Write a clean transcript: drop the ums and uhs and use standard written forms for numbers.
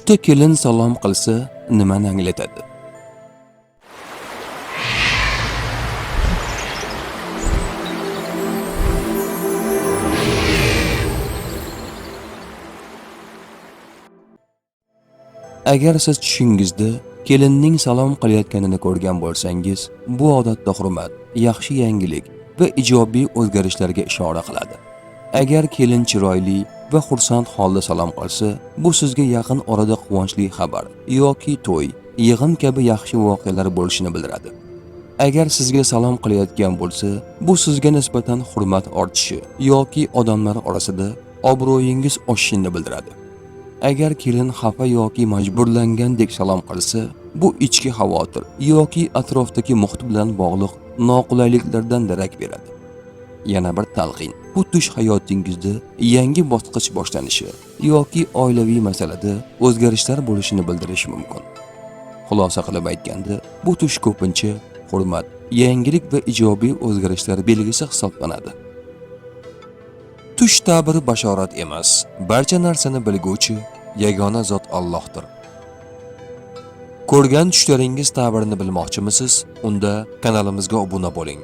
Tushda kelin salom qilsa nimani anglatadi? Agar siz tushingizda kelinning salom qilayotganini ko'rgan bo'lsangiz, bu odatda hurmat, yaxshi yangilik va ijobiy o'zgarishlarga ishora qiladi. Agar kelin chiroyli va xursand holda salom qilsa, bu sizga yaqin orada quvonchli xabar yoki to'y, yig'in kabi yaxshi voqealar bo'lishini bildiradi. Agar sizga salom qilayotgan bo'lsa, bu sizga nisbatan hurmat ortishi yoki odamlar orasida obro'yingiz oshishini bildiradi. Agar kelin xafa yoki majburlangandek salom qilsa, bu ichki xavotir yoki atrofdagi muhit bilan bog'liq noqulayliklardan darak beradi. Yana bir talqin: bu tush hayotingizda yangi bosqich boshlanishi yoki oilaviy masalada o'zgarishlar bo'lishini bildirishi mumkin. Xulosa qilib aytganda, bu tush ko'pincha hurmat, yangilik va ijobiy o'zgarishlar belgisi hisoblanadi. Tush ta'biri bashorat emas, barcha narsani bilguvchi yagona zot Allohdir. Ko'rgan tushlaringiz ta'birini bilmoqchimisiz? Unda kanalimizga obuna bo'ling.